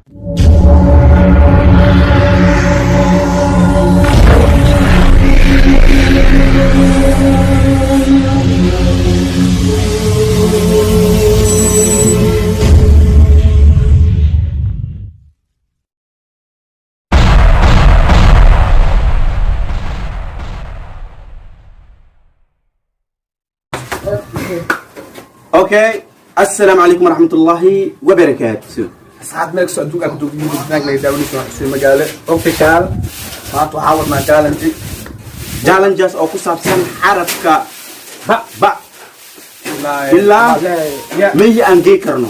Okay, assalaamu calaykum waraxmatullaahi wabarakaatu. Asxaab, meel kastoo adduunka ku joogto, YouTube naga daawanaysa, waa Xuseen Magaale Official. Maanta waxaa wadnaa challenge. Challenges oo ku saabsan xarafka ba, ba ilaa meeshii aan gey karno.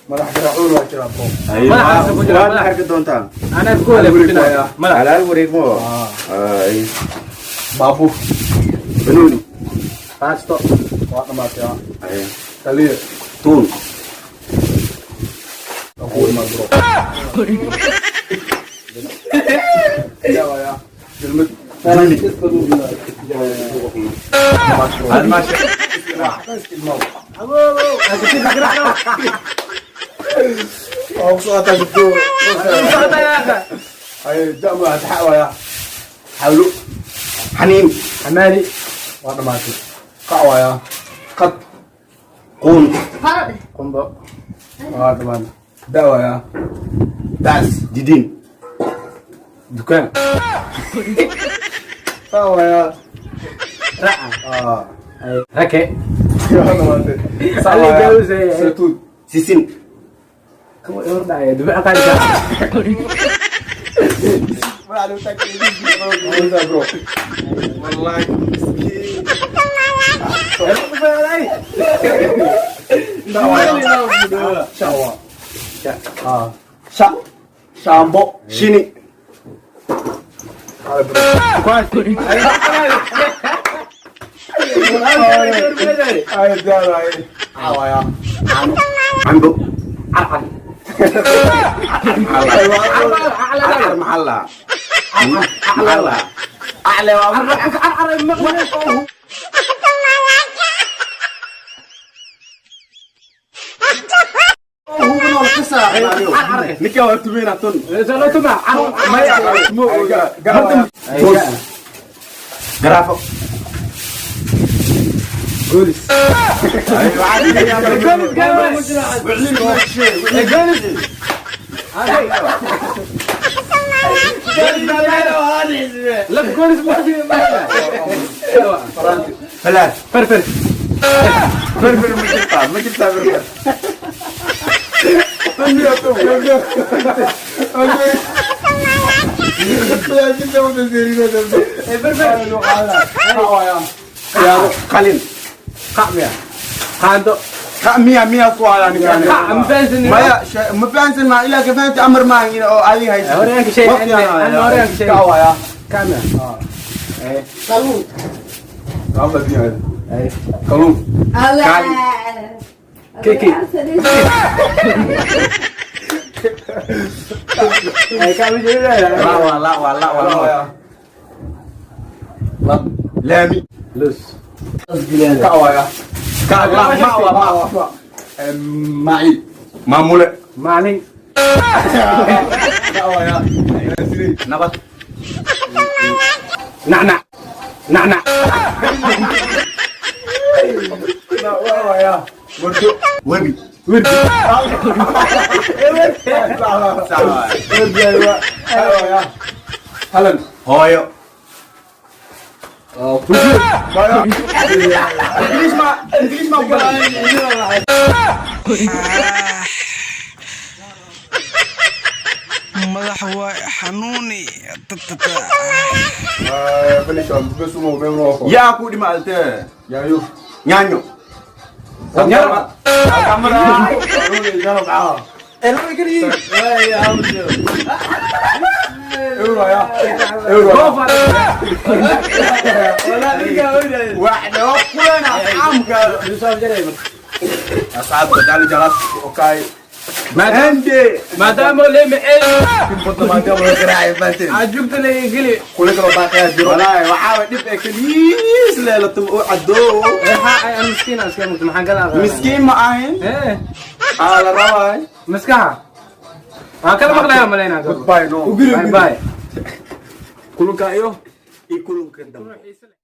Madax garaacuun waa jiraa, bro. Madaxaas ku jira, Waad madax. Arki doontaa. Anaa ku wala kujinaya madax. Halaal wareegmo. Ay. Baabuur. Banooni. Baasto. Waa dhamaatay ah. Ay. Taliye. Tuun. Waa kugu imaan, bro. Yaa waaya jelmad. Juni. Waa ku socotaa gabdho. Ay jama taxa waaya xawlo. Xaniin. Xamaali. Waa dhamaatay. Qac waaya qad. Quun. Qumbo. Waa dhamaatay. Da waaya daas. Didiin. Dukaan. Fa waaya Raca. Ah. Rake. Waa dhamaatay. Sa Ali waaya Gawse. Saytuun. Sisin. Kuwa hordhacaya dubac qaadka. Bro. Wallahi miskiin. Shawa. Ah. Sha. Shaambo. Shini. Hale, bro. Ay, diyaar ay. Caawaya. Cambo. Carcar. Carcar maxaa la maxaa la Acle waa carcar maqle. Ninka waa tumeyna tun. Soo tuma. Maya. Garaafo. Goolis. Goolis. Goolis. Laf goolis ma Falaas. Farfar. Ferfer ma jirtaa? Ma jirtaa ferfer? Qalin. Qacmiya. Qaando. Miya miya ku hayaa ninkaan? Qac ma fahansan. Maya, ma fahansan, ma ilaa ka fahanta amar maahan in oo adiga haysa. Horyaanka shay ana horyaanka shay. Caawaya. Kacmiya. Kalluun. Kali. Kiki. Ay kacmi jeeda. La waa la waa la waa la. Laami. Lus. Caawaya. Ka la ma waa ma. Maci. Maamule. Maalin. Caawaya. Nabad. Nacnac. Nacnac. Caawaya. Wardo. Webi. Wirdi. Caawaya. Halan. Hooyo. Ingiriis ma Ingiriis ma ku. Madax waa xanuuni. Yaa ku dhima altee. Yaanyo. Yaanyo. Nyaro. Goofar. Waxna kulana caamka. Asxaabta daali jalaas okay. Hande. Maadaama leema ee Maadaama loo garaacay fahanteen. aad joogta la geli. Kule kaloo baaqayaa jiro. Walahi waxaa way dhib ee kaliis leelatum oo cadoo. Waxa ay aan miskiin aan iska mugto maxaan gala. Miskiin ma ahayn. Eh. Aa la rabaay. Maskaxa. Waan kala maqlayaa malaynaa. Goodbye, no. Bye bye. Kulanka iyo Iyo kulanka dambe. Xiise leh.